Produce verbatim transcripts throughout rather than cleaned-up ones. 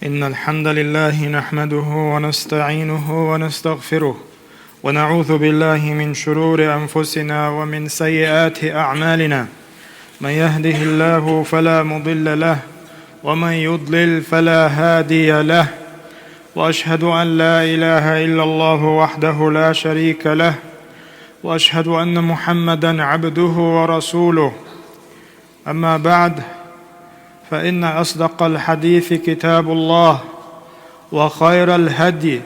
إن الحمد لله نحمده ونستعينه ونستغفره، ونعوذ بالله من شرور أنفسنا ومن سيئات أعمالنا. من يهده الله فلا مضل له، ومن يضلل فلا هادي له. وأشهد أن لا إله إلا الله وحده لا شريك له، وأشهد أن محمدا عبده ورسوله. أما بعد، فإن أصدق الحديث كتاب الله، وخير الهدي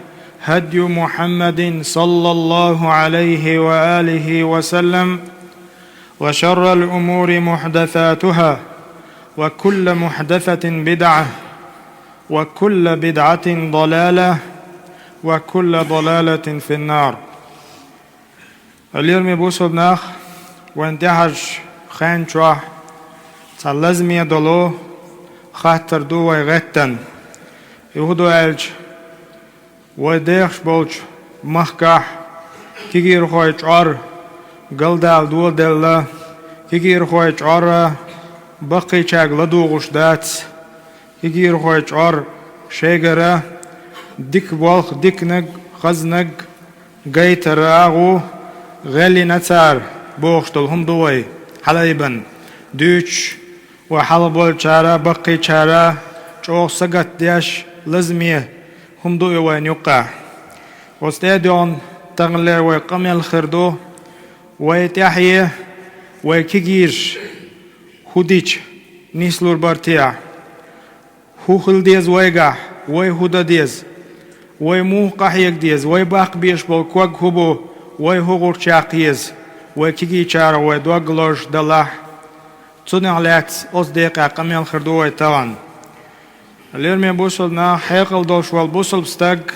هدي محمد صلى الله عليه وآله وسلم، وشر الأمور محدثاتها، وكل محدثة بدعة، وكل بدعة ضلالة، وكل ضلالة في النار. Лераме бусалба нах, вайн тӀехьарчу хенчохь цхьа лазаме долу хаттар ду вай гӀеттан. И хӀун ду аьлча, вай дехаш болчу махкахь кегийрхой чӀор галдала доладелла, кегийрхой чӀор баккхийчаьрга ладугӀуш дац, кегийрхой чӀор шайгара дика болх, диканиг, хазниг гайтар агӀо гӀеллина цара бохуш долу хӀума ду вай хьалайбан. Дуьйцуш вай хьалхаболчара, баккхийчара чӀогӀа сагатдеш лазаме хӀума ду и вайна юккъехь. Оцу тӀе а доьгӀна, таханлера вай къамел хир ду, вай тӀаьхье, вай кегийрхой хӀун дича нислур бара техьа. ХӀун хила деза вайгахь, вай хӀун дан деза, вай муха къахьега деза, вай баккха беш болу ког хӀун бу, вай хӀун гӀулч яккха еза, вай кегийчара вай дог лозуш далахь, цунах лаьцна оцу декъехь къамел хир ду вай тахана. Лераме бусалба нах, хьекъал долуш волу бусалба стаг,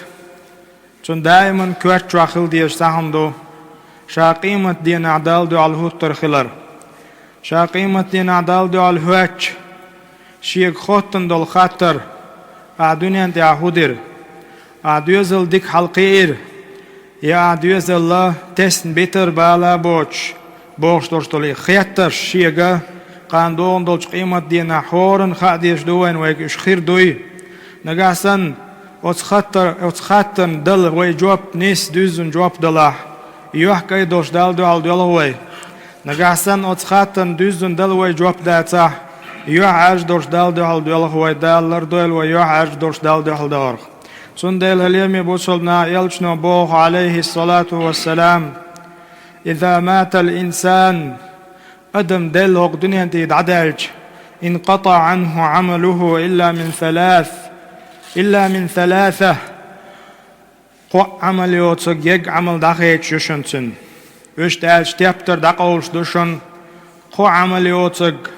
цунна даиман коьрта чохь хила дезаш цхьа хӀума ду, ша къематан дийнахь Далла дуьхьал хӀуттур хилар. Ша къематан дийнахь Далла дуьхьал хӀоьттича, шега хоттун долу хаттар: «Ахь дуьнен тӀехь хӀун дира? Ахь доьзал дика хьалакхиира, я ахь доьзал тесна битара бала а боцуш?» бохуш долуш долу и хеттарш шега, кхана догӀун долчу къематан дийнахь хӀоранна хаа дезаш ду вайна вайга уьш хир дуй. Нагахь санна оцу хаттар-, оцу хаттарна дала вай жоп, нийса дуьззина жоп далахь, юьхь кӀайн долуш Далла дуьхьал доьлху вай. Нагахь санна оцу хаттарна дуьззина дала вай жоп дацахь, юьхь Ӏаьржа долуш Далла дуьхьал доьлху вай, Дала лардойла вай юьхь Ӏаьржа долуш Далла дуьхьал дахарх. Цундела, лераме бусалба нах, элчано боху, Ӏалайхиссалату вассалам: «Иза матал инсан», адам делла хӀокху дуьнен тӀе дӀадаьлча, «инкъатаӀа Ӏанху Ӏамалуху илла мин салас, илла мин саласа». Кхо Ӏамал йоцург, ерг Ӏамал дӀахедаш ю шуна цуьнан. Уьш тӀе аьлча, тептар дӀакъовлуш ду шуна кхо Ӏамал йоцург.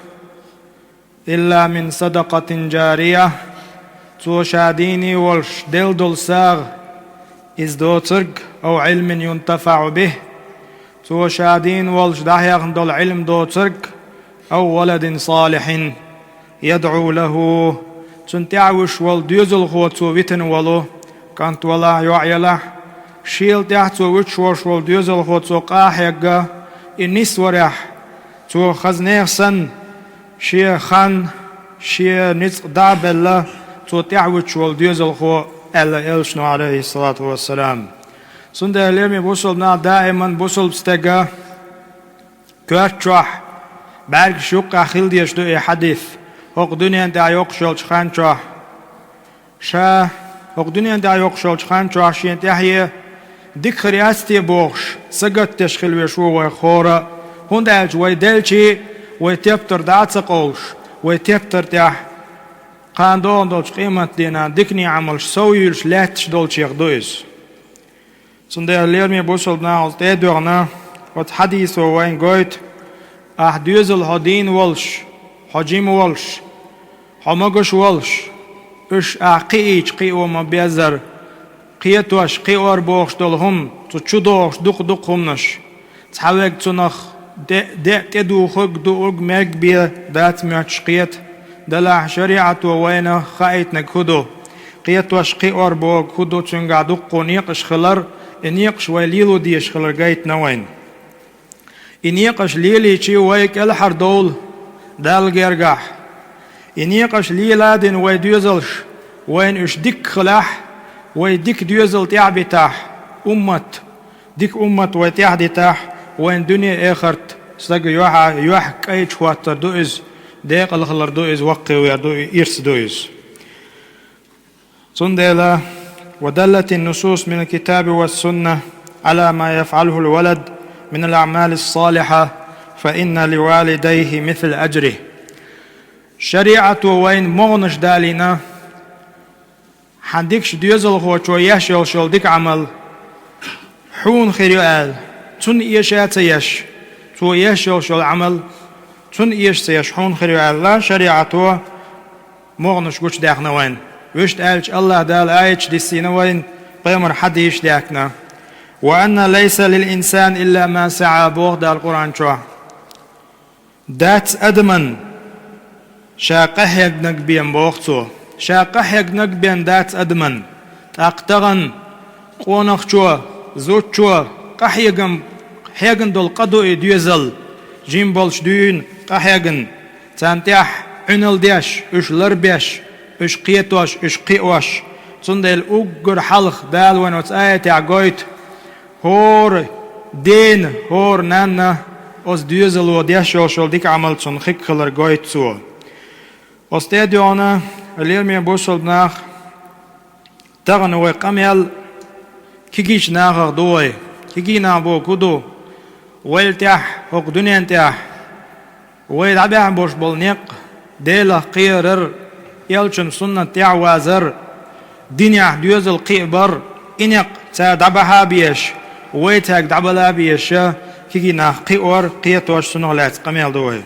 «Илла мин садакъатин джария», цо ша дийна волуш делла долу сагӀа иза доцург, «ау Ӏилмин юнтафаӀу бихи», цо ша дийна волуш дӀахьехна долу Ӏилма доцург, «ау валадин салихьин ядӀу лаху», цунна тӀаьхьа вуьсуш волу доьзалхо цо витина волу, кӀант валахь, йоӀ елахь, шел тӀаьхьа цо вуьсуш волуш волу доьзалхо цо къа а хьегна, и нисварехь, цо хазнех санна, шен хан, шен ницкъ дӀа а белла, цо тӀаьхьа вуьсуш волу доьзалхо, аьлла элчано, Ӏалайхиссалату вассалам. Цундела, лераме бусалба нах, даиман бусалба стеган коьрта чохь, бӀаьргаш юккъехь хила дезаш ду и хьадис, хӀокху дуьнен тӀехь йоккхуш йолчу хан чохь. Ша хӀокху дуьнен тӀехь йоккхуш йолчу хан чохь шен тӀаьхье дика хир яц те бохуш, сагатдеш хила веш ву вай хӀора а, хӀунда аьлча вай делча, вай тептар дӀа а ца къовлуш, вай тептар тӀехь кхана догӀун долчу къематдийнахь дикане Ӏамалш сов юьйлуш лаьтташ долчех ду иза. Цундела, лераме бусалба нах, оцу тӀе а доьгӀна, оцу хьадисо вайна гойту: ахь доьзал хьо дийна волуш, хьо жима волуш, хьо могуш волуш, уьш ахь кхиийча кхио ма-беззара, кхетош, кхиор бохуш долу хӀума, цу чу догӀуш дукха-дукха хӀуманаш. Цхьаверг цунах де, де тӀедухург, дуург, мерг бен дац моьттуш кхета. Делахь шариӀато вайна хаийтинарг хӀун ду? Кхетош, кхиор бохург хӀун ду? Цуьнгахь дуккха некъаш хилар, и некъаш вай лело дезаш хилар гайтина вайна. И некъаш лелийча вай кӀелхьардовла Далла гергахь. И некъаш лела а дина вай доьзалш, Вайна уьш дика хилахь, вай дика доьзал тӀехь а битахь, уммат, дика уммат вай тӀехь а дитахь, вайна дуьне а, эхарт а стага юьхьа, юьхь кӀайчу хӀоттар ду иза, декъала хилар ду иза, ваккхий вер ду, ирс ду иза. Цундела: «ودلت النصوص من الكتاب والسنة على ما يفعله الولد من الأعمال الصالحة، فإن لوالديه مثل أجره». ШариӀато вайна могӀанаш далийна, хьан дикачу доьзалхочо еш йолуш йолу дика Ӏамал хьуна хир ю аьлла, цунна эша а ца еш, цо еш йолуш йолу Ӏамал цунна эша а ца еш хьуна хир ю аьлла, шариӀато могӀанаш гучудаьхна вайна. Вуьшта аьлча, АллахӀ Дала аяташ диссийна вайна, пайхамар хьадисаш даьхкина. «وأن ليس للإنسان إلا ما سعى», боху Дала Къуръан чохь. Дац адаман ша къахьегнарг бен, боху цо. Ша къахьегнарг бен дац адаман. ТӀаккха тахана къонахчо, зудчо къахьегам, хьегна долу къа ду и доьзал, жима болчу дуьйна къахьегна, царна тӀехь Ӏуьнал деш, уьш ларбеш, уьш кхетош, уьш кхиош. Цундела уггар хьалха Дала вайна оцу аятехь гойту, хӀора дена, хӀора нанна оцу доьзало деш йолуш йолу дика Ӏамал цунна хиг хилар гойту цо. Оцу тӀе а доьгӀна, лераме бусалба нах, тахана вай къамел кегийчу нахах ду вай. Кегий нах бохург хӀун ду? Вайл тӀехь, хӀокху дуьнен тӀехь вай дӀабаьхьна болуш болу некъ, Делах кхерар, элчан суннат тӀехь вазар, динехь доьзал кхиабар, и некъ цара дӀабахьа а безаш, вай цаьрга дӀабала а безаш, кегий нах кхиор, кхетош, цунах лаьцна къамел ду вай.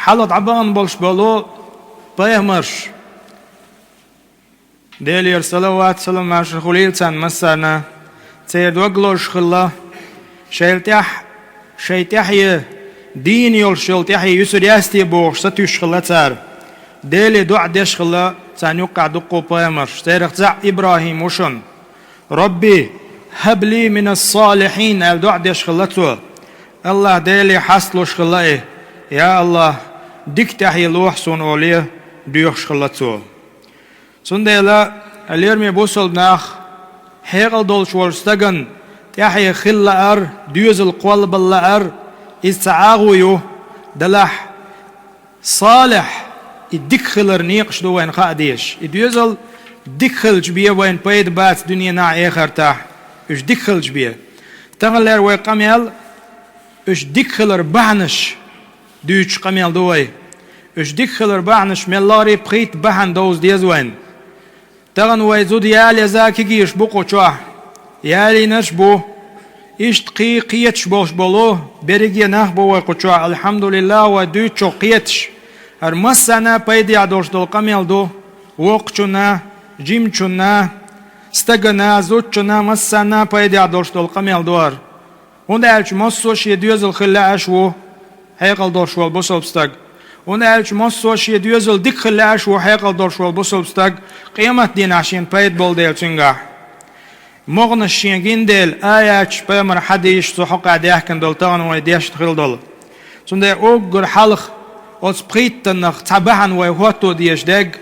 Хьалха дӀабахана болуш болу пайхамарш, Делера салават-салам хуьлийла царна массарна, церан дог лозуш хилла, шайла тӀехь, шайн тӀаьхье дийна йолуш йолу тӀаьхье юьсур яц те бохуш сатуьйсуш хилла цара. Деле доӀа деш хилла царна юккъехь дуккха а пайхамарш, царах цхьаъ ИбрахӀим ву шуна. «Рабби, хӀаб ли минас-салихьин», аьлла доӀа деш хилла цо. АллахӀ Деле хьасталуш хилла и: «Я АллахӀ, дика тӀаьхье лохьа суна», олий, доьхуш хилла цо. Цундела, лераме бусалба нах, хьекъал долуш волчу стагана тӀаьхье хила лаар, доьзал кхоллабала лаар, иза цхьа агӀо ю, делахь, салихь, и дика хилар некъаш ду вайна хаа дезаш. И доьзал дика хилча бен вайна пайда бац дуьненахь а, эхартахь а, уьш дика хилча бен. Таханлера вай къамел уьш дика хилар бахьанаш дуьйцуш къамел ду вай. Уьш дика хилар бахьанаш мел лахара а пхийтта бахьана довза деза вайна. Тахана вай зуда яла еза кегийраш бу кху чохь. Ялийнарш а бу. Иштта кхин кхеташ болуш болу берриге а нах бу вай кху чохь, алхьамдулиллахӀ, вай дуьйцучух кхеташ. ХӀара массарна а пайдехь долуш долу къамел ду. Воккхачунна, жимачунна, стагана, зудчунна, массарна а пайдехь долуш долу къамел ду хӀара. ХӀунда аьлча массо а шен доьзал хила лаьаш ву хьекъал долуш волу бусалба стаг. ХӀунда аьлча массо а шен доьзал дика хила лаьаш ву хьекъал долуш волу бусалба стаг, къематдийнахь шена пайда болу дела цуьнгахь. МогӀанаш шена гина дела, аяташ, пайхамар хьадисаш цу хьокъехь даьхкина долу, тахана вай дешна хила долу. Цундела уггар хьалха оцу пхийттаннах цхьа бахьана вай хӀотто дезаш дерг,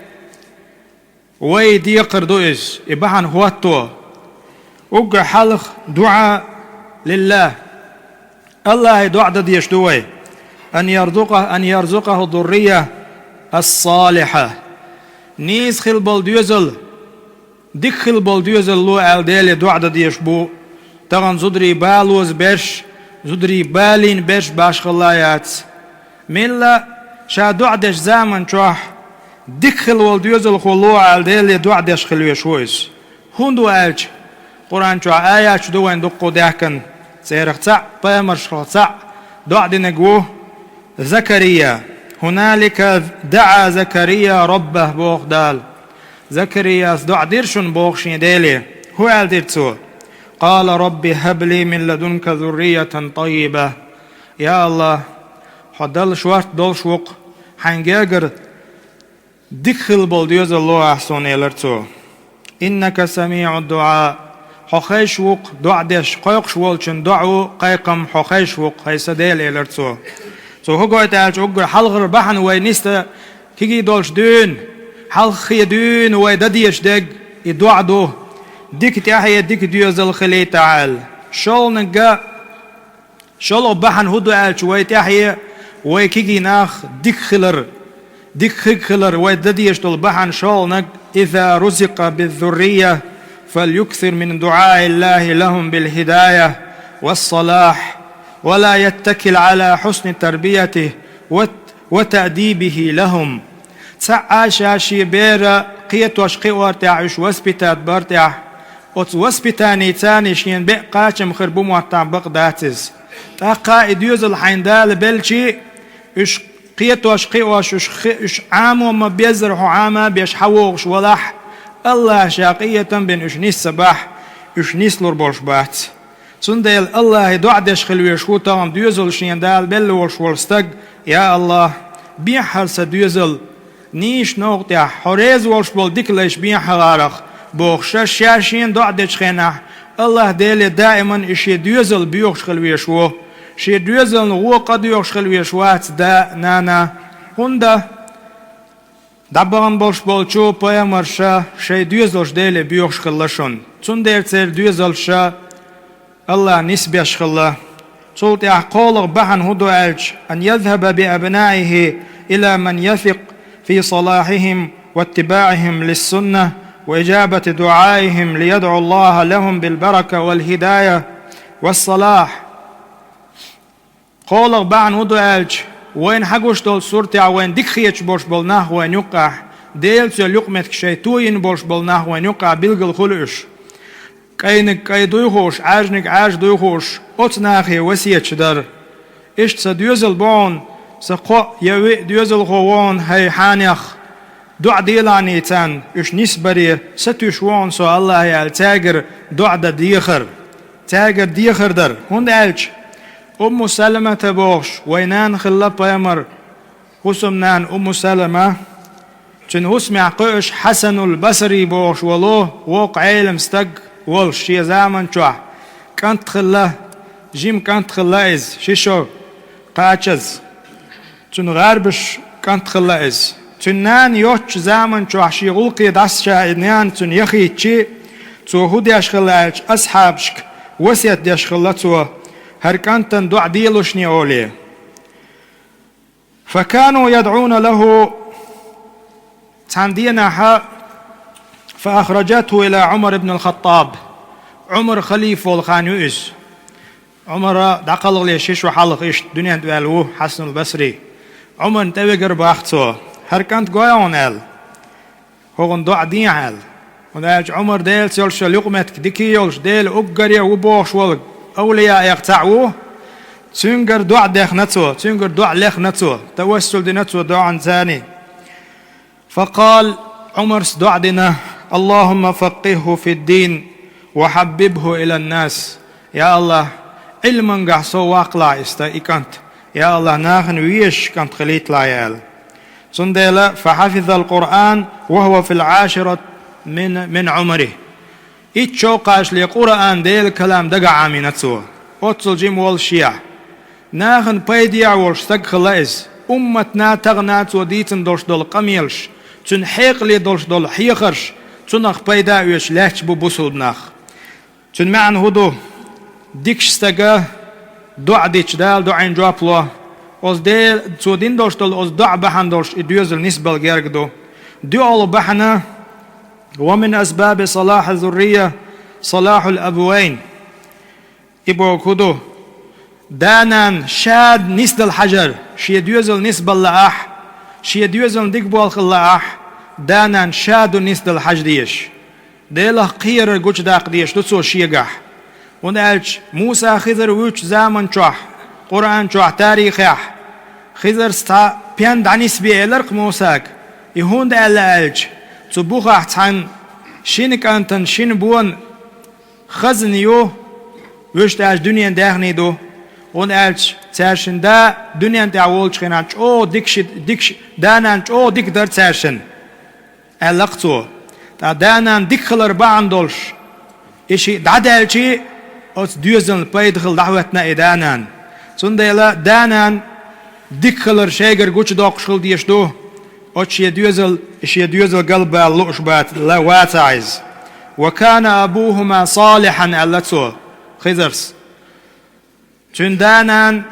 вай декхар ду иза, и бахьана хӀотто. Уггар хьалха дуӀа лиллахӀ. АллахӀе доӀа дан дезаш ду вай. Ан ярзукъа-, ан ярзукъахӀу зуррия ас-салихьа. Нийса хила болу доьзал, дика хила болу доьзал ло аьлла Деле доӀа дан дезаш бу. Тахана зударий балоза берш, зударий балийна берш башхалла яц. Мелла ша доӀа деш заман чохь дика хила волу доьзалхо ло аьлла Деле доӀа деш хила веш ву иза. ХӀунда ву аьлча, Къуръан чохь аяташ ду вайн дуккха даьхкина, церах цхьаъ, пайхамаршах цхьаъ доӀа динарг ву Закария. «ХӀуналика даӀа Закария раббахӀ», боху Дала. Закарияс доӀа дира шуна боху шен Деле. ХӀун аьлла дира цо? «Къала рабби хӀаб ли мин ладунка зурриятан таййиба». Я АллахӀ, хьо дала шорта долуш ву-кх, хьайн гергара дика хила болу доьзал ло ахь суна, элира цо. «Иннака самиӀу дуӀа». Хьо хезаш ву-кх доӀа деш, кхойкхуш волчун доӀа, кхайкхам хьо хезаш ву-кх, хӀай сан Дела, элира цо. Цо хӀу гойту аьлча, уггар хьалхара бахьана вай нисдан кегий долчу дуьйна, хьалххе дуьйна вай дан дезаш дерг и доӀа ду, дика тӀаьхье дика доьзал хилийтахьа аьлла. ШолгӀаниг а, шолгӀа бахьана хӀу ду аьлча, вай тӀаьхье вай кегий нах дика хилар, дика хиг хилар вай дан дезаш долу бахьана шолгӀаниг: «إذا رزق بالذرية فليكثر من دعاء الله لهم بالهداية والصلاح ولا يتكل على حسن تربيته وت-، وتأديبه لهم». Цхьаъ а ша шен бер кхетош кхиор тӀехь, уьш воспитать бар тӀехь, оцу воспитаницани шена беа кхачам хир бу моттахь бакъ дац иза. ТӀаккха и доьзал хьайна Дала белчи, уьш кхетош кхиош, уьш хи-, уьш Ӏамо ма-беззара хьо Ӏама а беш хьавогӀуш валахь, АллахӀа ша къинхетам бина уьш нис ца бахь, уьш нислур болуш бац. Цундела АллахӀе доӀа деш хила везаш ву тахана доьзал шена Дала белла волуш волу стаг: «Я АллахӀ, бехьара сан доьзал, нийса новкъа тӀехь, хьо реза волуш болу дика лайш бехьа гӀарах», – бохуш, ша шена доӀа дечу хенахь, АллахӀ Деле даиман и шен доьзал боьхуш хила везаш ву. Шен доьзална гӀо къа доьхуш хила везаш вац да а, нана а. ХӀунда? ДӀабахана болуш болчу пайхамарша шайн доьзалш Деле боьхуш хилла шуна. Цундела церан доьзалша АллахӀа нисбеш хилла. Цул тӀаьхьа кхоалгӀа бахьана хӀун ду аьлча: «أن يذهب بأبنائه إلى من يثق في صلاحهم واتباعهم للسنة وإجابة دعائهم ليدعو الله لهم بالبركة والهداية والصلاح». КхоалгӀа бахьана хӀун ду аьлча, вайна хьагуш долу суртехь вайна дика хеташ болуш болу нах вайна юккъехь, Делаца йолу юкъаметтиг шайн тойина болуш болу нах вайна юккъехь билггал хуьлу уьш. КӀайниг кӀай дуй хууш, Ӏаьржаниг Ӏаьржа дуй хууш, оцу нахе весеташ дара. Иштта сан доьзал бу хьуна, сан кхоъ я виъ доьзалхо ву хьуна, хӀай хьанех, доӀа делахьаний царна, уьш нисбаре сатуьйсуш ву хьуна со АллахӀе аьлла, цаьргара доӀа дан дехар, цаьргара дехар дара. ХӀунда аьлча Умму Саламата бохуш вайн нана хилла пайхамар, хӀусамнана Умму Салама. Цуьнан хӀусамехь кхуьуш Хьасанул Басри бохуш волу воккха Ӏелам стаг волуш шен заман чохь кӀант хилла, жима кӀант хилла иза, ши шо кхачаза. Цуьнан гӀарбаш кӀант хилла иза. Цуьнан нана йоцчу заман чохь шен гӀуллакхе дӀасаша и нана цуьнан яхийтчи, цо хӀун деш хилла аьлча, асхьабашка весет деш хилла цо, хӀара кӀантана доӀа делушне олий. فكانوا يدعون له. Цхьана денахьа فأخرجته إلى عمر بن الخطاب. Ӏумар халифа волу хан ю иза. Ӏумара дӀакхалхале ши шо хьалха иштта дуьнен тӀе ваьлла ву Хьасанул Басри. Ӏумарна тӀевигар бах цо, хӀара кӀант гой хьуна аьлла. ХӀокхунна доӀа дехьа аьлла. ХӀунда аьлча Ӏумар Делаца йолуш йолу юкъаметтиг дика йолуш, Дела уггаре а ву бохуш волу авлияех цхьаъ ву. Цуьнгара доӀа дехна цо, цуьнгара доӀа лехна цо, тавассул дина цо доӀанца. فقال, Ӏумарс доӀа дина: اللهم فقهه في الدين وحببه إلى الناس. Я АллахӀ, Ӏилмангахь сов ваккхалахь и стаг, и кӀант. Я АллахӀ, нахана везаш кӀант хилийталахь аьлла. Цундела, فحفظ القرآن وهو في العاشرة من، من عمره. Итт шовкъашле Къуръан, Делан калам дагахь Ӏамийна цо. Оццул жима волушшехь, нахана пайдехь волуш стаг хилла иза. Умматна, тахана цо дийцина долуш долу къамелаш, цуьнан хьекъале долуш долу хьехарш цунах пайда оьцуш лаьтташ бу бусулба нах. Цуьнан маьӀна хӀун ду? Дикачу стага доӀа дича, Дала доӀина жоп ло. Оцу Дела, цо дина долуш долу оцу доӀа бахьана долуш и доьзал нисбала герга ду. ДоьалгӀа бахьана, ومن أسباب صلاح الذرية صلاح الأبوين. И бохург хӀун ду? Да-нана шада нисдала хьажар, шен доьзал нисбала лаахь, шен доьзална дика болх хила лаахь, да-нана шада нисдала хьажа дезаш. Делах кхерар гучудаккха дезаш ду цо шегахь. ХӀунда аьлча Муса Хизар вуьйцучу заман чохь, Къуръан чохь, тарихехь, Хизарс цхьа пен дӀанисбе элира-кх Мусага. И хӀунда аьлла аьлча, цу бухахь цхьана шина кӀантана шина бона хазна ю, вуьшта аьлча дуьненан даьхний ду. ХӀунда аьлча цаьршинна да дуьнен тӀехь волчу хенахь чӀогӀа дикаш, дикаш, да-нана чӀогӀа дика дара цаьршинна, аьлла-кх цо. Ткъа да-нана дика хилар бахьана долуш, и шиъ дӀадаьлчи, оцу доьзална пайда хила дӀахӀоьттина и да-нана. Цундела да-нана дика хилар шайгара гучадоккхуш хила дезаш ду, оцу шен доьзал, шен доьзал галбала лууш бац, ла-, вацахь иза. «Ва кана абухума салихьан», аьлла цо, Хизарс. Цуьнан да-нана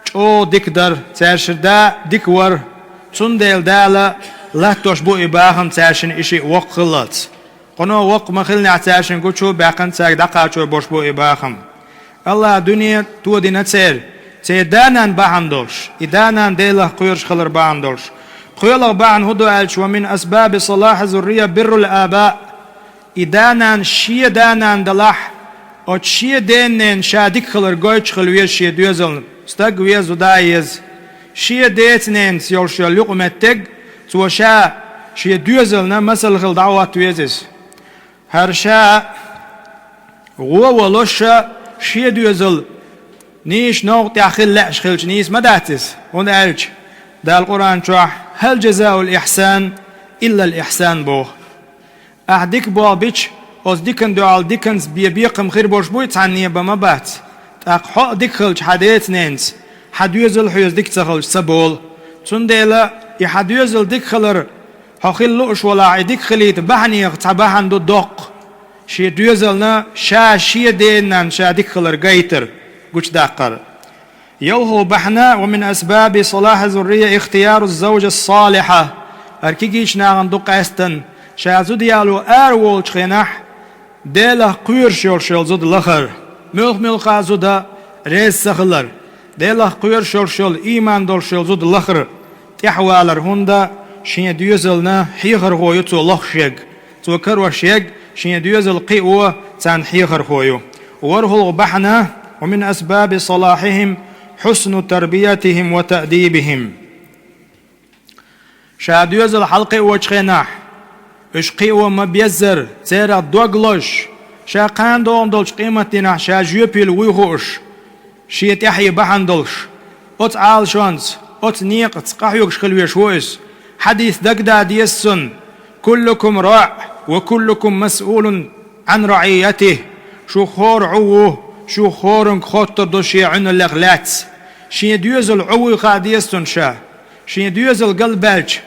чӀогӀа дика дара, цаьршинна да дика вара, цундела Дала латтош бу и бахам цаьршинна и шиъ воккха хиллалц. Кхуьнан воккха ма-хиллинехь, цаьршинна гучу а баьккхина, цаьрга дӀакхачор болуш бу и бахам. АллахӀа дуьне тодина церан, церан да-нана бахьана долуш, и да-нана Делах кхоьруш хилар бахьана долуш. ПхоьалгӀа бахьана хӀун ду аьлча, «ва мин асбаби салахьи зуррия биррул аба». И да-нана шен да-нана далахь, оцу шен ден-ненан ша дика хилар гойтуш хила веза шен доьзална. Стаг веза, зуда а еза. Шен деца-ненаца йолуш йолу юкъаметтиг, цо ша шен доьзална масал хила дӀахӀотта веза иза. ХӀара ша гӀо а волуш, шен доьзал нийса новкъа тӀехь хила лаьаш хилча, нийса ма дац иза, хӀунда аьлча Дала Къуръан чохь: «Хьал жазаул ихьсан иллал ихьсан», – боху. Ахь дика болх бича, оцу диканна дуьхьал диканца бен бекхам хир болуш буй цхьанне? Бан ма бац. ТӀаккха хьо а дика хилча хьан деца-ненаца, хьан доьзал хьоьца дика ца хилча ца болу. Цундела и хьан доьзал дика хилар хьо хила лууш валахь, и дика хилийта бахьанех цхьа бахьана ду доккха. Шен доьзална ша шен ден-ненан ша дика хилар гайтар, гучудаккхар. ЙолхалгӀа бахьана: «Ва мин асбаби салахьи зуррия ихтияру завжа салихьа». ХӀара кегийчу нахана ду къаьсттина, ша зуда яло ара волучу хенахь, Делах кхоьруш йолуш йолу зуда лахар. Муьлх-муьлхха а зуда реза ца хилар. Делах кхоьруш йолуш йолу, ийман долуш йолу зуда лахар, тӀаьхьавалар, хӀунда шен доьзална хьехархо ю цо лохуш ерг. Цо карош ерг шен доьзал кхио царна хьехархо ю. ВорхӀалгӀа бахьана: «Ва мин асбаби салахьихим хьусну тарбиятихим ва таъдибихим». Ша доьзал хьалакхиочу хенахь, уьш кхио ма-беззара, церах дог лозуш, ша кхана догӀун долчу къематдийнахь ша жоьпийла вуй хууш, шен тӀаьхье бахьана долуш, оцу Ӏалашонца, оцу некъаца къахьоьгуш хила веш ву иза. Хьадис дагадаа деза цунна: «Куллукум раъ ва куллукум масъулун Ӏан раъийятихи». Шух хӀора Ӏу ву, шух хӀоранга хоттур ду шен Ӏуьналлех лаьцна. Шен доьзал Ӏу вуй хаа деза цунна ша. Шен доьзал галбаьлча,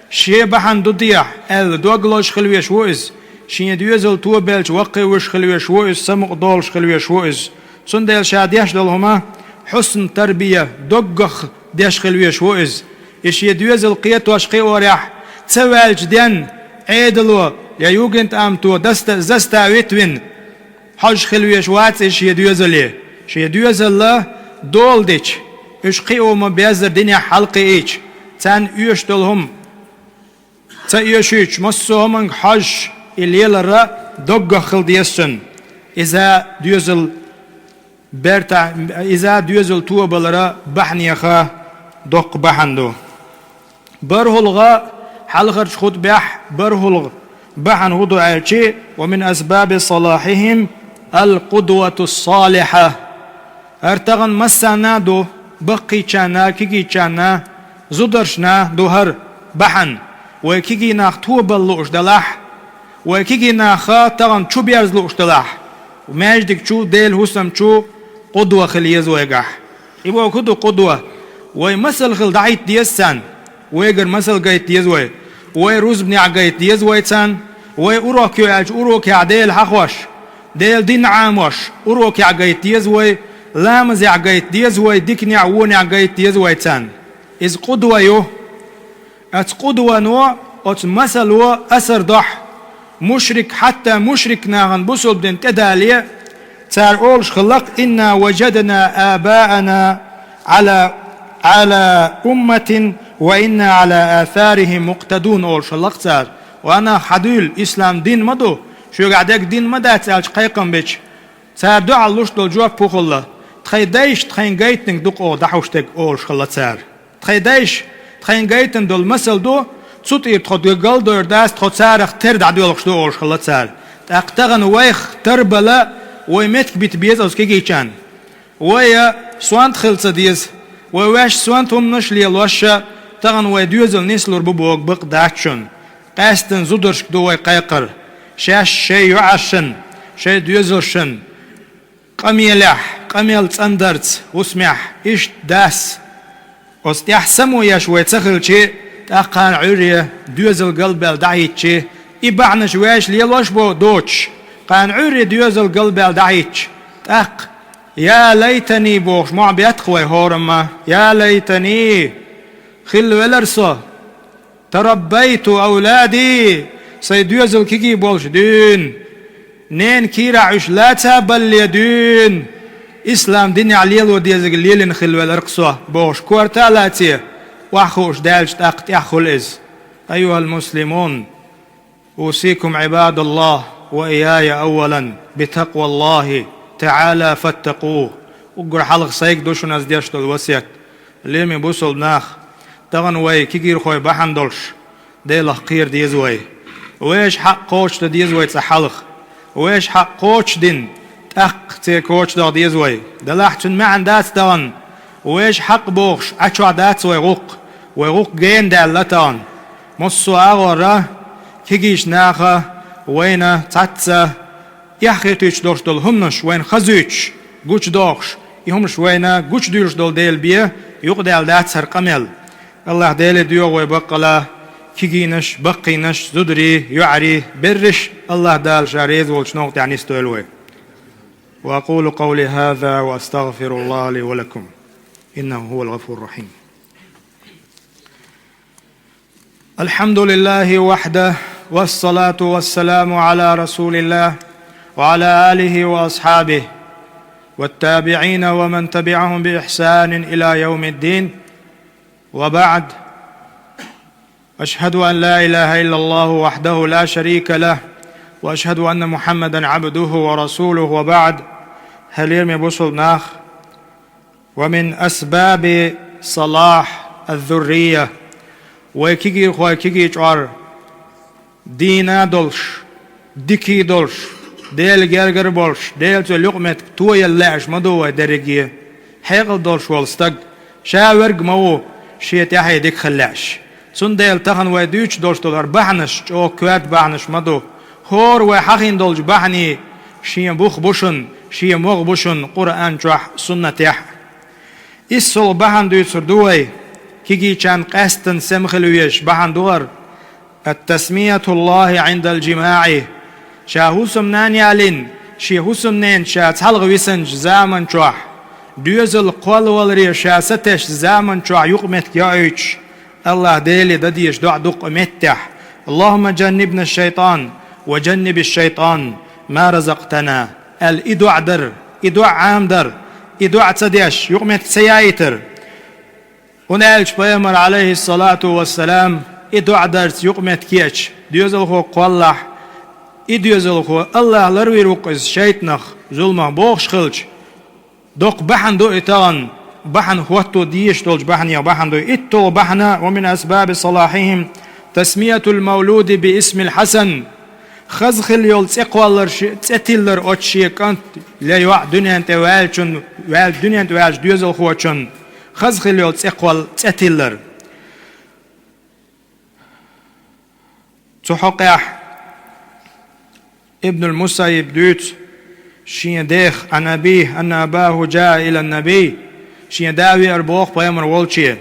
шен бахьана ду дехьа аьлла, дог лозуш хила веш ву иза. Шен доьзал тобаьлча, ваккхий вуьш хила веш ву иза, самукъа долуш хила веш ву иза. Цундела ша деш долу хӀума хьусн тарбия, доггах деш хила веш ву иза. И шен доьзал кхетош кхиорехь, ца ваьлча денна, Ӏедало я югентамто даста-, заставить вина, хьожуш хила веш вац иза шен доьзале. Шен доьзалла дола дича, уьш кхио ма-беззара динехь хьалакхиийча, царна оьшуш долу хӀума ца оьшуьйтуш, массо а хӀуманга хьожуш, и лелара доггах хила деза цунна. Иза доьзал берта-, иза доьзал тобалара бахьанеха доккха бахьана ду. БархӀалгӀа, хьалхарчу хутбехь бархӀалгӀа бахьана хӀун ду аьлчи: «Ва мин асбаби салахьихим ал-къудвату салихьа». ХӀара тахана массарна а ду, баккхийчарна, кегийчарна, зударшна ду хӀара бахьана. Вай кегий нах тобалла лууш далахь, вай кегий наха тахана чу берза лууш далахь, маьждиг чу, Делан хӀусам чу къудва хила еза вайгахь. И боху хӀун ду къудва? Вай масал хила дӀахӀитта деза царна. Вайгара масал гайта деза вай. Вай рузбанехь гайта деза вай царна. Вай урок йо аьлча, урокехь Дела хьахош, Делан дин Ӏамош, урокехь гайта деза вай. Ламазехь гайта деза вай, диканехь, вонехь гайта деза вай царна. Иза къудва ю. Оцу къудвано, оцу масало асар дохь, мушрик, хьатта мушрик нахана бусулба дин тӀедале, цара олуш хиллакх: «Инна важадна абаана Ӏала, Ӏала умматин ва инна Ӏала асарихим мукътадун», – олуш хиллакх цара. Ва нах, хьан дуьйла, ислам дин ма ду, шуьгахь дерг дин ма дац аьлча кхайкхам бича, цара дуьхьал луш долу жоп хӀун хилла? Тхайн дайша тхайн гайтинарг ду-кх оха дӀахьуш дерг, олуш хилла цара. Тхайн дайша тхайн гайтина долу масал ду, цу тӀера тхо галдойр дац, тхо царах тера дӀадоьлхуш ду, олуш хилла цара. ТӀаккха тахана вайх тарбала вай меттиг бита беза оцу кегийчарна. Вай а сонта хила ца деза. Вай ваьш сонта хӀуманаш а лелош, тахана вай доьзал нислур бу боху бакъ дац шуна. Къаьсттина зударшка ду вай кхайкхар. Шаьш шайн йоӀаршна, шайн доьзалшна къамелехь, къамел цӀандарца, хӀусамехь, иштта дас, Оцу тӀехь само еш вай ца хилчи, тӀаккха кхана Ӏуьйре доьзал галбаьлла дӀахӀиттичи, и бахьанаш ваьш лелош бо доцуш, кхана Ӏуьйре доьзал галбаьлла дӀахӀиттичи, тӀаккха: «Я лайтани», – бохуш, мохь беттах вай хӀорамма: «Я лайтани, хилла велар со, тараббайту авлади, сайн доьзал кегий болуш дуьйна, ненан кийрахь уьш лаца баллале дуьйна, ислам динехь лело дезарг лелийна хилла велар-кх со», – бохуш, корта а лаций, охьахууш даьлча, тӀаккха тӀехь хуьлу иза. Айюхал муслимун, усикум, Ӏибадаллахь, ва ияя аввалан, битакъваллахь таӀала фаттакъухь. Уггар хьалха сайга ду шуна ас деш долу васет. Лераме бусалба нах, тахана вай кегийрхой бахьана долуш, Делах кхера деза вай. Вешан хьакъ кхочушдан деза вай цкъа хьалха. Вешан хьакъ кхочушдина, тӀаккха церан кочадоха деза вай. Делахь цуьнан маьӀна дац тахана, вешан хьакъ бохуш, Ӏа чохь дац вай гӀуллакх. Вай гӀуллакх гена даьлла тахана. Массо а агӀора кегийчу наха вайна цхьацца эхь хетуьйтуш долуш долу хӀуманаш вайна хазуьйтуш, гучудохуш, и хӀуманаш вайна гучудуьйлуш долу дела бен, юкъадаьлла дац хӀара къамел. АллахӀ Деле доьху вай баккъала кегийнаш, баккхийнаш, зударий, йоӀарий, берриш а АллахӀ Дала Ша реза волчу новкъа тӀехь нисдойла вай. وأقول قولي هذا وأستغفر الله لي ولكم إنه هو الغفور الرحيم. الحمد لله وحده، والصلاة والسلام على رسول الله وعلى آله وأصحابه والتابعين ومن تبعهم بإحسان إلى يوم الدين، وبعد. أشهد أن لا إله إلا الله وحده لا شريك له، وأشهد أن محمدا عبده ورسوله، وبعد. Хьалераме бусалба нах, ومن أسباب صلاح الذرية. Вай кегийрхой кегий чкъор дийна долуш, дика долуш, Делан гергара болуш, Делан цӀе юкъаметтиг тояла лаьаш ма ду вай дерриге. Хьекъал долуш волу стаг ша верг ма ву, шен тӀаьхье дика хила лаьаш. Цундела тахана вай дуьйцуш долуш долу хӀара бахьанаш чӀогӀа коьрта бахьанаш ма ду. ХӀора вай хьахийна долчу бахьанийн шен бух бу шуна, шен могӀа бу шуна Къуръан чохь а, суннатехь а. ИссолгӀа бахьана дуьйцур ду вай, кегийчарна къаьсттина сема хила везаш бахьана ду хӀара. التسمية الله عند الجماع. Ша хӀусамнана ялийна, шен хӀусамненца ша цхьалха висинчу заман чохь, доьзал кхоллаваларе ша сатесначу заман чохь юкъаметтиг йоуьйтуш, АллахӀ Деле дан дезаш доӀа ду-кх и меттехь: اللهم جنبنا الشيطان وجنب الشيطان ما رزقتنا, аьлла, и доӀа дар, и доӀа Ӏамадар, и доӀа ца деш, юкъаметтиг ца яийтар. ХӀунда аьлча Пайхамар, Ӏалайхиссалату вассалам, и доӀа дарца юкъаметтиг еача, доьзалхо кхоллахь, и доьзалхо АллахӀ ларвийр ву-кх иза шайтӀанах, зуламах бохуш хилча. Доккха бахьана ду и тахана, бахьана хӀотто дезаш долчу бахьанех бахьана ду и. ИтталгӀа бахьана: ومن أسباب صلاحهم تسمية المولود باسم الحسن. Хаза хила йолу цӀе кхоллар ши-, цӀе тиллар оцу шен кӀант я йоӀ дуьнен тӀе ваьллачун, ваьл-, дуьнен тӀе ваьллачу доьзалхочун хаза хила йолу цӀе кхолла-, цӀе тиллар. Цу хьокъехь Ибнул Мусаййиб дуьйцу шен дех, عن أبيه أن أباه جاء إلى النبي, шен да веара боху Пайхамар волче.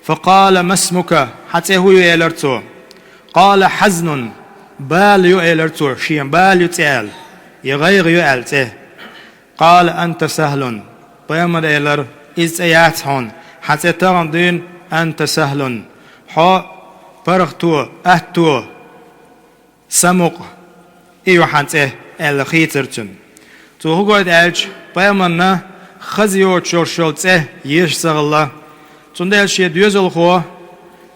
فقال: ما اسمك؟ Хьан цӀе хӀун ю? – элира цо. قال: حزن, бала ю, – элира цо, шен бала ю цӀе аьлла, я гӀайгӀа ю аьлла цӀе. قال: أنت سهل. Пайхамар элира: иза цӀе яц хьуна, хьан цӀе тахана дуьйна, أنت سهل. Хьо паргӀато, атто, самукъа, и ю хьан цӀе, аьлла хийцира цуьнан. Цо хӀун гойту аьлча, Пайхамарна хаза йоцуш йолуш йолу цӀе езаш ца хилла. Цундела шен доьзалхо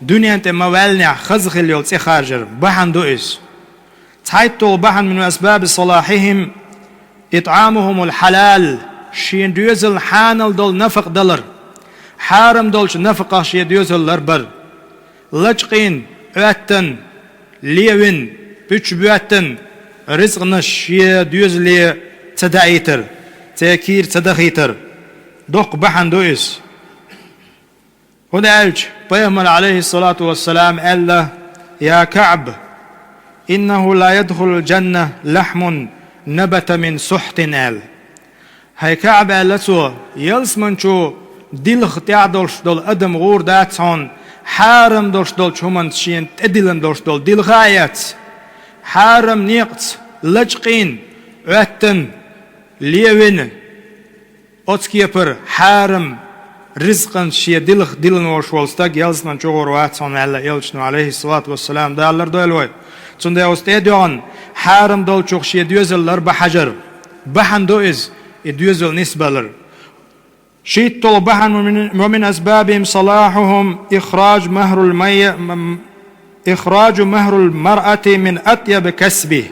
дуьнен тӀе ма ваьллинехь хаза хила йолу цӀе харжар бахьана ду иза. ЦхьайтталгӀа бахьана: من أسباب صلاحهم إطعامهم الحلال, шен доьзална хьанал долу нафакъа далар, хьарам долчу нафакъах шен доьзал ларбар. Лачкъийна, Ӏоьттина, левина, пуьчча боьттина ризкъанаш шен доьзале ца даийтар, церан кийра ца дахийтар. Доккха бахьана ду иза. ХӀунда аьлча Пайхамар, Ӏалайхиссалату вассалам, аьлла: يا كعب، إنه لا يدخل الجنة لحم نبت من سحت, аьлла. ХӀай КаӀб, аьлла цо, ялсамани чу Дилха тӀехь долуш долу адам гӀур дац хьуна, хьарам долуш долчу хӀуманца шена тӀедиллина долуш долу дилха а эцна, хьарам некъаца лачкъийна, Ӏоьттина, левина, оцу кепара хьарам ризкъан шен дилха диллина волуш волу стаг ялсаман чу гӀур вац хьуна аьлла Элчано, алейхиссалату вассалам, Дала лардойла вай. Цундела оцу тӀе а доьгӀна, хьарам долчух шен доьзал лар бан хьажар. Бахьана ду иза, и доьзал нисбалар. ШийтталгӀа бахьана: ومن أسبابهم صلاحهم إخراج مهر المي إخراج مهر المرأة من أطيب كسبه.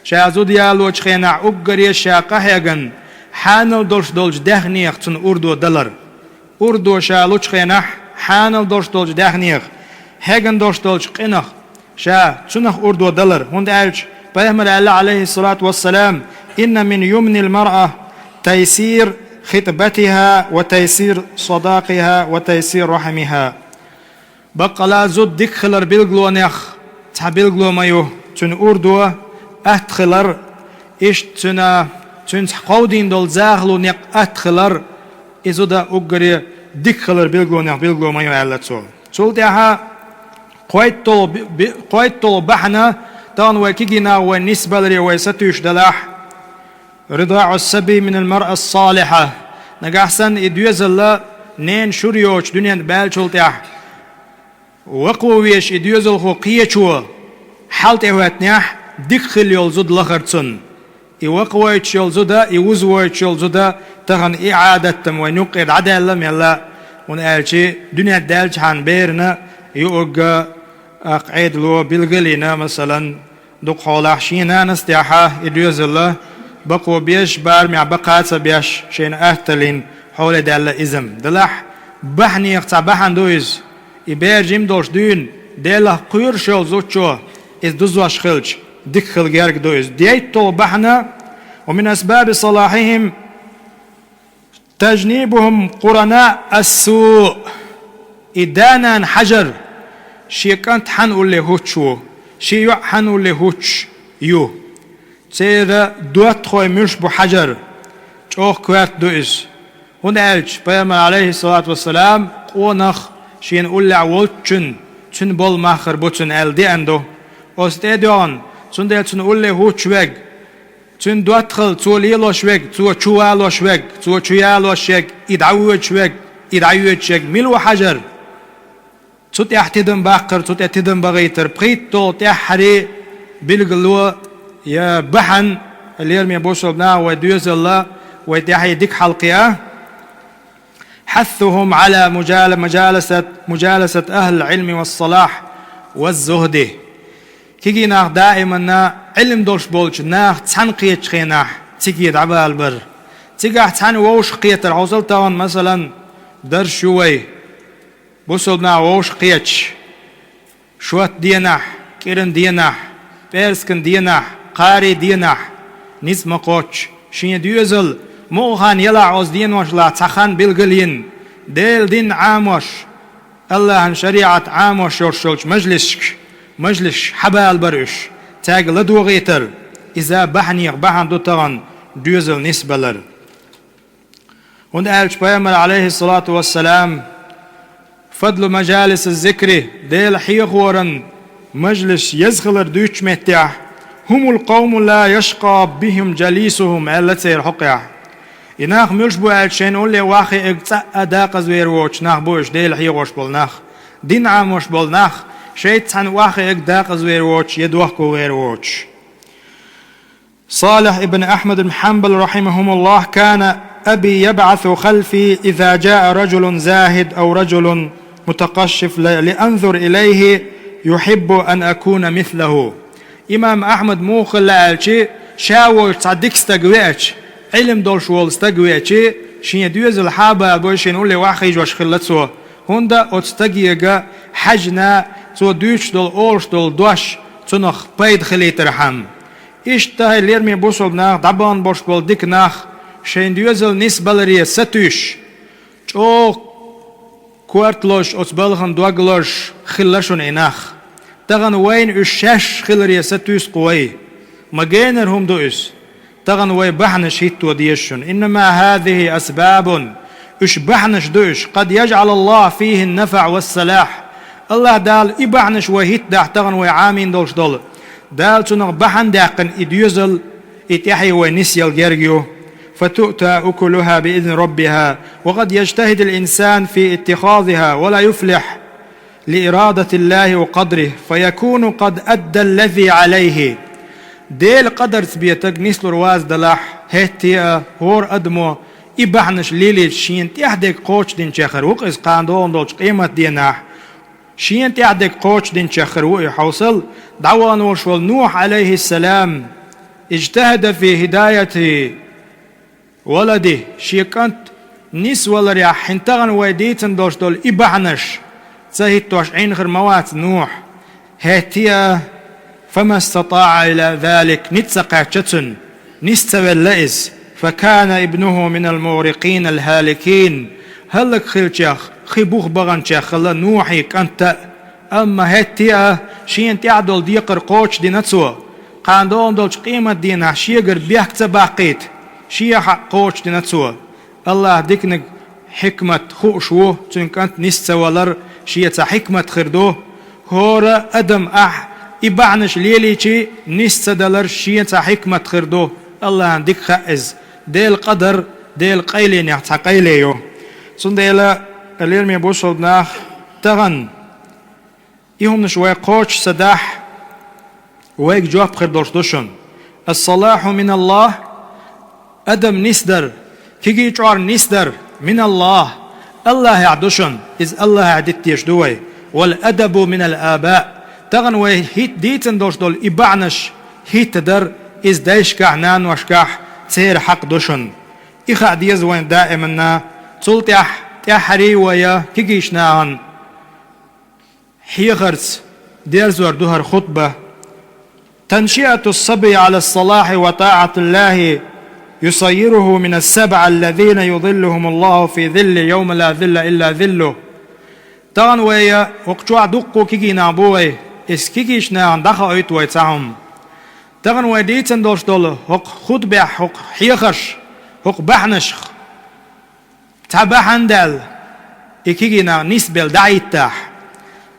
Ша зуда ялочу хенахь уггаре ша къахьегна хьанал долуш долчу даьхнех цунна урдо далар. Урдо ша лучу хенахь хьанал долуш долчу даьхнех, хьегна долуш долчу къинах ша цунах урдо далар. ХӀунда аьлча Пайхамара аьлла, алейхиссалату вассалам: إن من يمن المرأة تيسير خطبتها وتيسير صداقها وتيسير رحمها. Баккъала зуда дика хилар билгалонех цхьа билгало ма ю, цуьнан урдо атта хилар, иштта цуьнан, цуьнца кховдийна долу захало некъ атта хилар, и зуда уггаре дика хилар билгалонех билгало ма ю, аьлла цо. Цул тӀаьхьа кхойтталгӀа би-, би-, кхойтталгӀа бахьана, тахана вай кегий нах вай нисбаларе вай сатуьйсуш делахь, رضاع الصبي من المرأة الصالحة. Нагахь санна и доьзал ненан шура йоцуш дуьненна баьллачул тӀаьхьа, вакхо везаш и доьзалхо кхечо хьал тӀе хӀоьттинехь, дика хилла йолу зуда лахара цунна. И вакхавойтуш йолу зуда, и вузавойтуш йолу зуда, тахана и Ӏадат-м вайн юккъера дӀадаьлла мелла, хӀунда аьлча дуьнен даьллачхьана берана юург аккха Ӏедало билгалйина, масалан, дукха хьолахь шен нанас тӀехьа и доьзал бакхо беш, барамехь бакха а ца беш, шайна атталлин хьоле даьлла иза-м. Делахь, бахьанех цхьа бахьана ду иза. И бер жима долуш дуьйна, Делах кхоьруш йолу зудчо иза дузош хилча, дика хила герга ду иза. ДийтталгӀа бахьана: ومن أسباب صلاحهم تجنيبهم قرناء السوء. И да-нана хьажар, шен кӀант хьанна улле хӀуттуш ву, шен йоӀ хьанна улле хӀуттуш ю. Церан доттагӀой муьлш бу хьажар, чӀогӀа коьрта ду иза. ХӀунда аьлча Пайхамара, алейхиссалату вассалам, къонах шена уллехь волччун, цуьнан болу мах хир бу цуьнан аьлла деана ду. Оцу тӀе а доьгӀна, цундела цунна улле хӀуттуш верг, цуьнан доттагӀалла цо лелош верг, цо чу валош верг, цо чу ялош ерг, и дӀавоьдуш верг, и дӀайоьдуш ерг мила ву хьажар? Цу тӀехь тидам баккхар, цу тӀе тидам бахийтар, пхийтталгӀа тӀаьххьара билгало я бахьана, лераме бусалба наха, вай доьзал вай тӀаьхье дика хьалакхиа. حثهم على مجال-، مجالسة، مجالسة أهل العلم والصلاح والزهد. Кегий нах даиманна Ӏилма долуш болчу наха цхьаьна кхетачу хенахь циге дӀабалабар. Цигахь цхьаьна вовшах кхетар хьовсал тахана, масалан, дарш ю вай, бусалба наха вовшах кхеташ. Шот денахь, кӀиран денахь, пӀераскан денахь, кхарий денахь, ницкъ ма кхоччу, шен доьзал мукъа хан елахь оцу деношлахь цхьа хан билгалйина, Делан дин Ӏамош, Аллахьан шариӀат Ӏамош йолуш йолчу мажлисашка, мажлисашка хьабалабар уьш, цаьрга ладогӀийтар, иза бахьанех бахьана ду тахана доьзал нисбалар. ХӀунда аьлча Пайхамара, алейхиссалату вассалам, фадлу мажалиси зикри, Дела хьехоран мажлис еза хилар дуьйцучу меттехь, хӀумул къавму ла яшкъа бихим жалисухум, аьлла церан хьокъехь. И нах муьлш бу аьлча, шайна улле ваххиъиг цкъа а дакъазвер воцуш нах бу уьш, Дела хьехош болу нах, дин Ӏамош болу нах, шайца цхьаьна ваххиъиг дакъазвер воцуш я дохковер воцуш. صالح بن أحمد بن حنبل رحمهم الله: كان أبي يبعث خلفي إذا جاء رجل زاهد أو رجل متقشف ل-، لأنظر إليه يحب أن أكون مثله. Имам Ахьмад муха хилла аьлча, ша волчу цхьа дика стаг веача, Ӏилма долуш волу стаг веача, шен доьзал хьабалабой, шена улле ваххийжош хилла цо. ХӀунда оцу стагега хьаьжна, цо дуьйцуш долу, олуш долу дош цунах пайда хилийтархьама. Иштта хӀай лераме бусалба нах, дӀабахана болуш болу дика нах, шайн доьзал нисбаларе сатуьйсуш, чӀогӀа корталуш, оцу балхана дог лозуш хилла шуна и нах. Тахана вайна уьш шаьш хиларе сатуьйсу-кх вай. Ма генара хӀума ду иза. Тахана вай бахьанаш хӀитто деза шуна. إنما هذه أسباب Уьш бахьанаш ду уьш, قد يجعل الله فيه النفع والصلاح. АллахӀ Дала и бахьанаш вай хӀиттадахь тахана вай Ӏамийна долуш долу. Дала цунах бахьана даьккхина и доьзал, и тӀаьхье вай нисъяла герга ю. فتؤتى أكلها بإذن ربها، وقد يجتهد الإنسان في اتخاذها ولا يفلح لإرادة الله وقدره، فيكون قد أدى الذي عليه. Делан къадарца бетарг нислур вац далахь, хӀетте а хӀора адамо и бахьанаш лелийча шена тӀаьхьа дерг кхочушдинчех хир ву-кх иза кхана догӀун долчу къематденахь. Шена тӀаьхьа дерг кхочушдинчех хир ву и хьовсал, дӀавахана волуш волу Нухь, Ӏалайхиссалам, اجتهد في هداية ولده, шен кӀант нисваларехь хӀинца тахана вай дийцина долуш долу и бахьанаш ца хӀиттош Ӏийна хир ма вац Нухь. ХӀетте а, فما استطاع إلى ذلك, ницкъ ца кхаьчна цунна, нис ца велла иза. فكان ابنه من المغرقين الهالكين, хӀаллакьхилчех, хи бух баханчех хилла Нухьан кӀант а. Амма хӀетте а шена тӀехь долу декхар кхочушдина цо, кхана догӀун долчу къематденахь шегара бехк ца баккхийта, шен хьакъ кхочушдина цо. АллахӀан диканиг, хьикмат хууш ву, цуьнан кӀант нис ца валар шен цхьа хьикмат хир ду. ХӀора адам ахь и бахьанаш лелийча нис ца далар шен цхьа хьикмат хир ду. АллахӀан дика хаьа иза. Делан къадар, Делан къайленех цхьа къайле ю. Цундела, лераме бусалба нах, тахана и хӀуманаш вай кхочуш ца дахь, вайга жоп хир долуш ду шуна. الصلاح من الله, адам нисдар, кегий чкъор нисдар, من الله, АллахӀехь ду шуна, иза АллахӀехь дита дезаш ду вай. والأدب من الآباء, тахана вай хӀитта дийцина долуш долу и бахьанаш хӀиттадар, иза дайшкахь, наношкахь, церан хьакъ ду шуна. И хаа деза вайна даиманна, цул тӀаьхьа тӀаьххьара вай кегийчу нахана хьехарца дерзор ду хӀара хутба. تنشئة الصبي على الصلاح وطاعة الله يصيره من السبعة الذين يظلهم الله في ظله يوم لا ظل إلا ظله. Тахана вай хӀокху чохь дуккха а кегий нах бу вай, иза кегийчу нахана дӀахоуьйту вай цхьа хӀума. Тахана вай дийцина долуш долу хӀокху хутбехь, хӀокху хьехарш, хӀокху бахьанашх цхьа бахьана даьлла, и кегий нах нисбелла дӀахӀиттахь,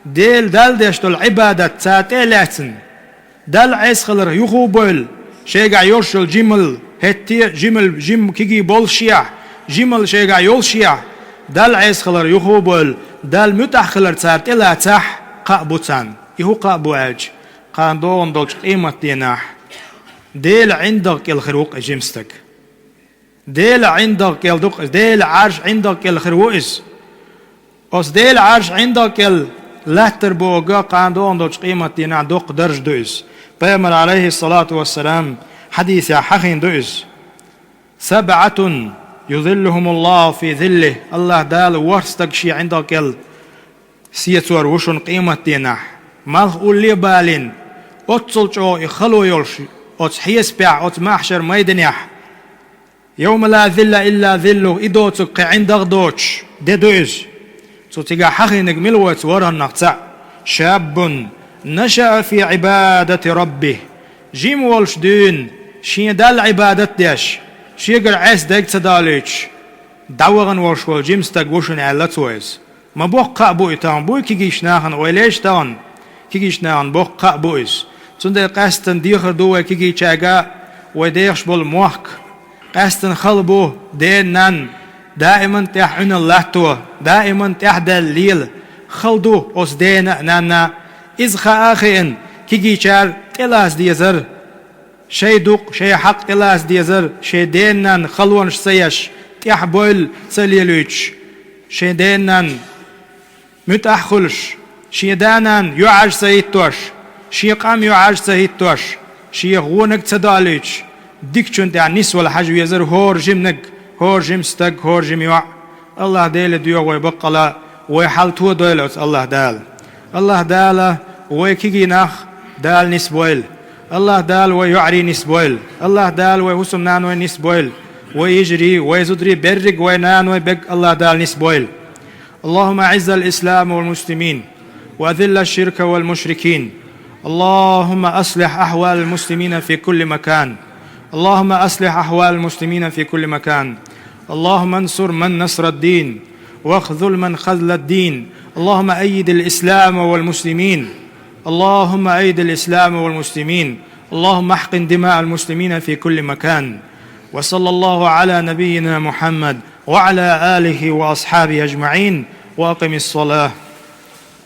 Дела Далла деш долу Ӏибадат цара тӀе а лаьцна, Далла Ӏеса хилар юха а бевлла, шайгахь йолуш йолу жималла, хӀетте а жималла, жима кегий боллушехь, жималла шайгахь йоллушехь, Далла Ӏеса хилар юха а бевлла, Далла муьтӀахь хилар цара тӀелацахь, кхаъ бу царна. И хӀун кхаъ бу аьлча, кхана догӀун долчу къематденахь Делан ӀиндагӀ кӀел хир ву-кх и жима стаг. Делан ӀиндагӀ кӀел ду-кх иза, Делан Ӏаршан ӀиндагӀ кӀел хир ву иза. Оцу Делан Ӏаршан ӀиндагӀ кӀел латтар бохург кхана догӀун долчу къематденахь доккха дарж ду иза. Пайхамаран, Ӏалайхиссалату вассалам, хьадисехь хьахийна ду иза. سبعة يظلهم الله في ظله. АллахӀ Дала ворхӀ стаг шен ӀиндагӀ кӀел сецор ву шуна къематденахь. Малх улле а балийна, оццул чӀогӀа и хало йолуш, оцу хьесапехь, оцу маьхьшар майданехь, يوم لا ظل إلا ظله, и доцург кхин ӀиндагӀ а доцуш де ду иза. Цу цигахь хьахийнарг мила ву оцу ворхӀаннах цхьаъ? شاب نشأ في عبادة ربه. Жима волуш дуьйна, шен Далла Ӏибадат а деш, шегара Ӏеса дерг а ца далийтуш, дӀавахана волуш волу жима стаг ву шуна аьлла цо иза. Ма боккха кхаъ бу и тахана, буй кегийчу нахана, вай леш тахана, кегийчу нахана боккха кхаъ бу иза. Цундела къаьстина дехар ду вай кегийчаьрга, вай дехаш болу мохк. Къаьстина хала бу дена-нанна даиман тӀехь Ӏуьналла латто, даиман тӀехь даьлла лела. Хала ду оцу дена а, нанна а. Иза хаа а хиъна, кегийчара тӀелаца дезара. Шайн дукъ, шайн хьакъ тӀелаца дезара, шайн дена-нанна халонаш ца еш, тӀехь бевлла ца лелуьйтуш, шайн дена-нанна муьтӀахь а хуьлуш, шен да-нана юьхьӀаьржа ца хӀиттош, шен къам юьхьӀаьржа ца хӀиттош, шех вониг а ца далийтуш, дикачунна тӀехь нисвала хьажа везара хӀора жиманиг, хӀора жима стаг, хӀора жима йоӀ. АллахӀ Деле доьху вай баккъала, вай хьал тодойла оцу АллахӀ Дала. АллахӀ Дала вай кегий нах Дала нисбойла. АллахӀ Дала вай йоӀарий нисбойла. АллахӀ Дала вай хӀусамнаной нисбойла. Вай йижарий, вай зударий, берриг вай наной берг АллахӀ Дала нисбойла. اللهم أعز الإسلام والمسلمين، وأذل الشرك والمشركين. اللهم أصلح أحوال المسلمين في كل مكان. اللهم أصلح أحوال المسلمين في كل مكان. اللهم انصر من نصر الدين، واخذل من خذل الدين. اللهم أيد الإسلام والمسلمين. اللهم أيد الإسلام والمسلمين. اللهم احقن دماء المسلمين في كل مكان. وصلى الله على نبينا محمد وعلى آله وأصحابه أجمعين. وأقم الصلاة.